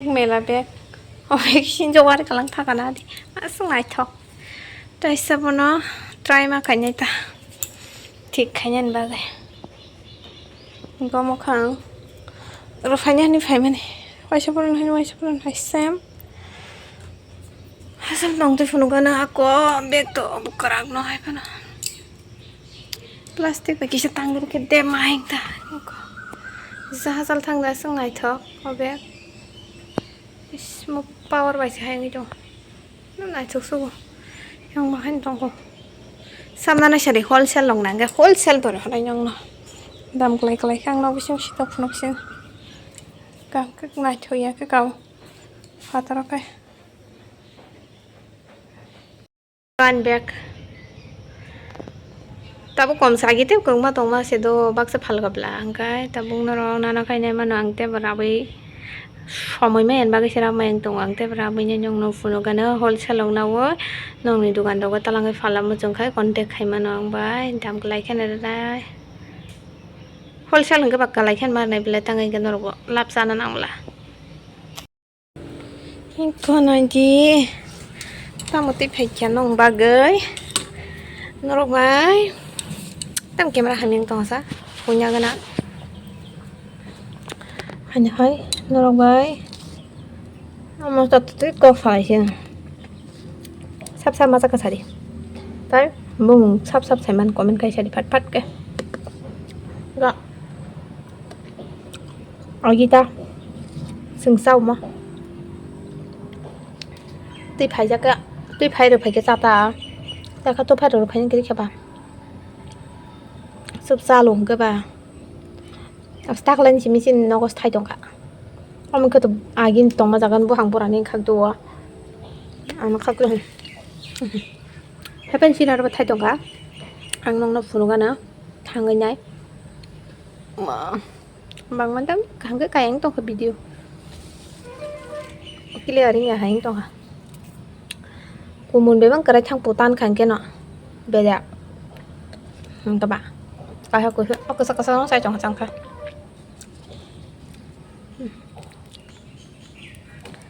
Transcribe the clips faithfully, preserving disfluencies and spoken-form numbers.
Mela bag. O bag sinjo wari kalang thakana di. Aswk naithok. Taisa bono try ma khainai ta. Thik khainani bagwi. Gomo khang. Oro phainani phaimani. Waisa purun hai, waisa purun hai, same. Hasam tong twi phunukgana ako bag to kwrak no hai phano. Plastic bai kisa tangwi rwkhe de ma hengta. Jahajal thangda aswk naithok o bag. Is, mo power bai se hai wngwi tongo. No naithok sugo. Yang bahai tongo. Samna nai sari wholesale long nangkhe wholesale tori halai nangno. Dam kwlai kwlai khe ang nok bising sita phunuk sing. Kaham khe naithok ya khe kau. Phataro khe. One bag. Tabuk kom sagi tei kwbangma tongma se do baksa phalga bla hwnkhe tabuk norok nana khainai mano ang tei bo rabwi somoi ma en bagwi se rabmai wng tongo ang tei bo rabwi nini wngno phunukgano wholesale rok nao nokni dogan rogo talangwi phala muchung khai contact khai mano ang bai dam kwlai kheno rwlai wholesale hwnkhe ba kwlai kheno ma rwnai belai tangwi hwnkhe norokbo lab chana nang bwla. Hingkha naidi tamo twi phaikha nong bagwi norok bai tam camera hamya wng tongsa punya gana haino hai norok bai amo tato twi kok salai se sap sap masa kwsari tai bumung sap sap saiman comment khai sadi phat phat khe ga. Agita singsa uma twi phaijak twi phai rw phaikhe chata chakha to phai rw phaini khe kheba sub chalo hwnkhe ba taklai ni simi chini nogo thai tongkha omo khe to agini tongma jaga buphang burani khak duo ano khak hapen sila rw thai tongkha ang nokno phunukgana thangwi nai. Ma, bangma tam kaham khe kaya wng tongkha video. Clear wngya hai wng tongkha. Kumun bebak kwrai thang pu tan kha hwnkhe no. Beja. Hwnkhe ba. Kaisa kusu, o kwchak kwchak no sai tongkha changkha.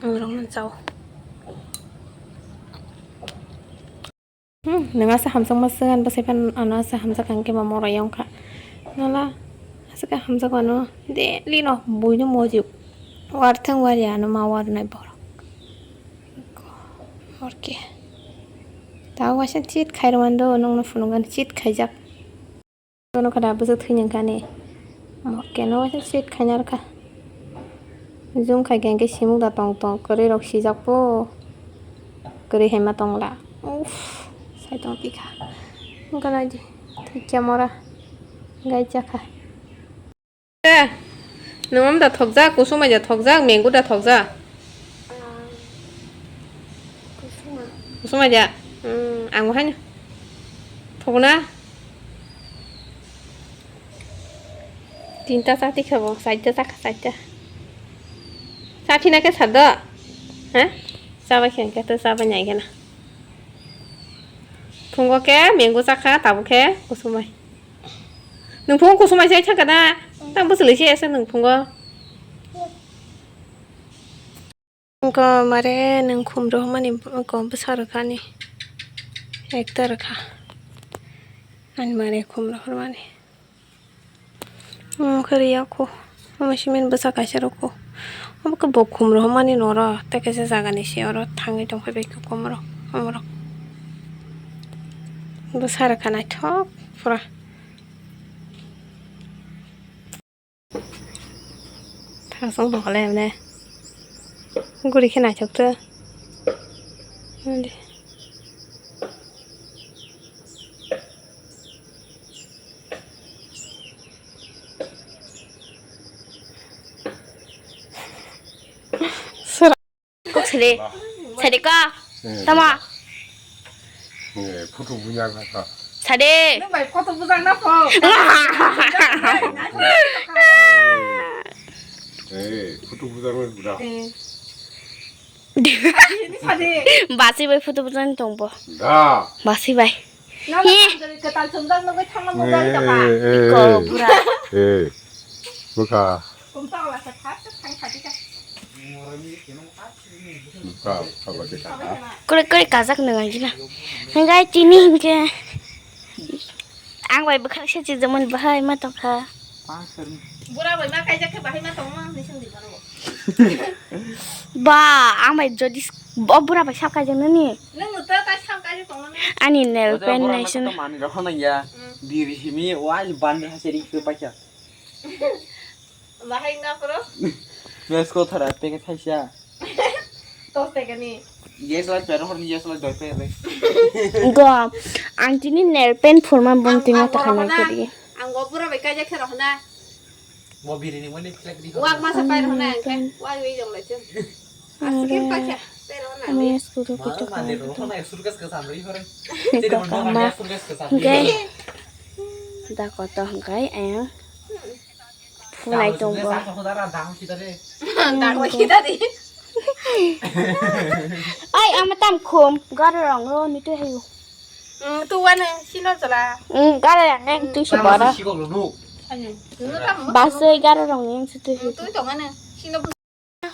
Ang rok no chao. Hmm, nwng asa hamjakma swngani bwsai phano ano asa hamjak ang khe ba moroi wngkha. Nala aswk khe hamjak ano daily no buino moji warthang wari ano ma warnai borok. Morke. Tao waisa chit khai rwmani do nwngno phunukgani chit khaijak. Bono kada bwswk thwini hwnkha ni. Morke no waisa set khaina rwkha. Zoom khai khe hwnkhe simuk da tong tong kwrwi rok sijak po. Kwrwi hai ma tongla. Uff, sai tong tikha. Wngkha nai di. Thikya mora. Gai chakha. Eh, nwng da thokjak, kusumai da thokjak, mango da thokjak. Kusumai da. Hmm, ang bo haino. Thokna. Tinta chati kha bo, chaita chakha, chaita. Chathi na khe sado. Ha? Chabai khe hwnkhe to chabai nai gana. Phungo khe mango chakha, tabuk khe kusumai. Nwng phungo kusumai chai thangkha da? Tang bwswlwi se ese nwng phungo. Wngkha mare nwng khum rohormani wngkha bwsa rwkhani ekta rwkha ani mare khum rohormani wngkha riyakho omo simi bwsa kaisa rwkho omo khe bo khum rohormani noro tei kaisa jagani se oro thangwi tongphai bai khe khum rok omorok bwsa rwkha naithok pura. Thang song tong kha le mane. Guri khe naithok to. Kok sade. Sade kok. Eh. Tama. Eh, photo bunya ka ka. Sade. Nang bai photo bujang na pho. Eh, photo bujang na buda. Eh. Ini sade. Basi bai photo bujang tong bo. Da. Basi bai. Nang Hi. Ketal sumjang nang bai thang na mujang ka pa. Eh, eh, Iko eh. Bura. Eh. Buka. Kum ta wala sa thak thang thak ka. Kore kore kajak nang gina. Hingke tini hingke ang bai bwkhak se chijak mani bahai ma tongkha. Bura bai ma kaijak khe bahai ma tongma ni song di mano. Ba ang bai jodi s-, o bura bai sab kaijak nani. Nang no ta ta sab kaijak tongma ni. Ani nail paint nai sini. Mani rokho nang ya. Biri simi wal ban ha seri khe paikha. Bahai nga pro. Mes ko thara peke thaisa. Tos te gani. Yes la pero hor yes la doi pe re. Go. Ang tini nail paint phurma bom tini ta khana kiri. Ang go pura bai kaijak khe rohna. Mo biri ni mani flek di. Wak masa pai rohna ang khe. Wai wi jong lai chun. Askin paikha. Pero na. Ami school ko to. Mande rohna surgas ka samri hore. Ko kama. Hingke. Da koto hingkai ayang. Phunai tongbo. Ai, ama tam khum, garo rong ro ni tu hayu. Tu wane sino jala. Garo rong neng tu si bora. Basai garo rong neng si tu hayu. Tu tongane sino.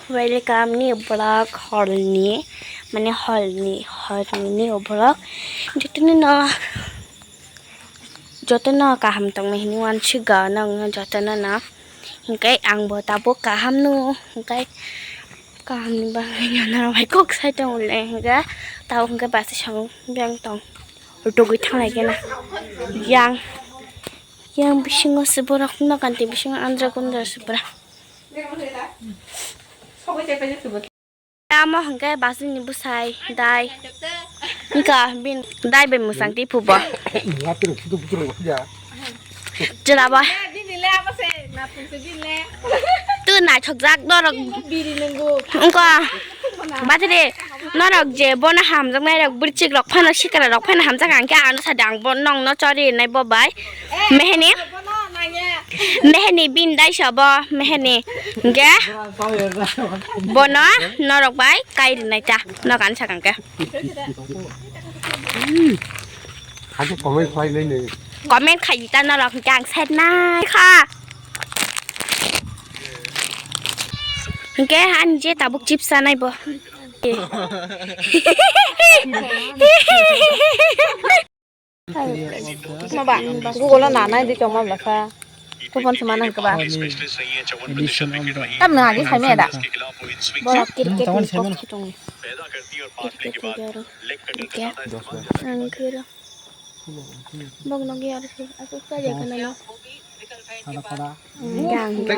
Welcome ni vlog horni, mane horni, horni ni vlog. Jotono no, jotono kaham tongma hini wansi ga nang jotono no. Hingke ang bo tabuk kaham no, hingke kaham ni bagwi nana rok hai kok sai tong le hingke tabuk hingke basa song beng tong. Rutugwi thanglai kena. Yang, yang bisingo se borok no kanti bisingo andra kundra se borok. Tamo hingke basing ni bwsai dai. Hingka bin dai bai mwsang ti phubo. Jela ba. Tu naithokjak norok. Wngkha. Batiri norok je bono hamjaknai rok bwrwchik rok phano sikra rok phano hamjak ang khe ano sadang bo nongno chori nai bo bai. Meheni. Meheni bindai sobo meheni. Ge. Bono norok bai kai rinai ta. Nok ang sakang khe. Haikhe comment khlai nai nai. Comment khai di ta norok hwnkhe ang side nai kha. Hwnkhe ani je tabuk chips sanai bo. Maba, Google o nanai di chongma blasa. Kupon se mana hwnkhe ba? Edition of the Tam nang agi saimaya da? Borok cricket ni kok se tongo. Cricket ni aro. Hwnkhe. Ang khe ro. Bok nogi aro se. Asuk sa ya kana no. Ada pada. Yang.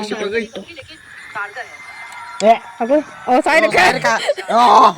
Aku. Oh, saya dekat. Oh.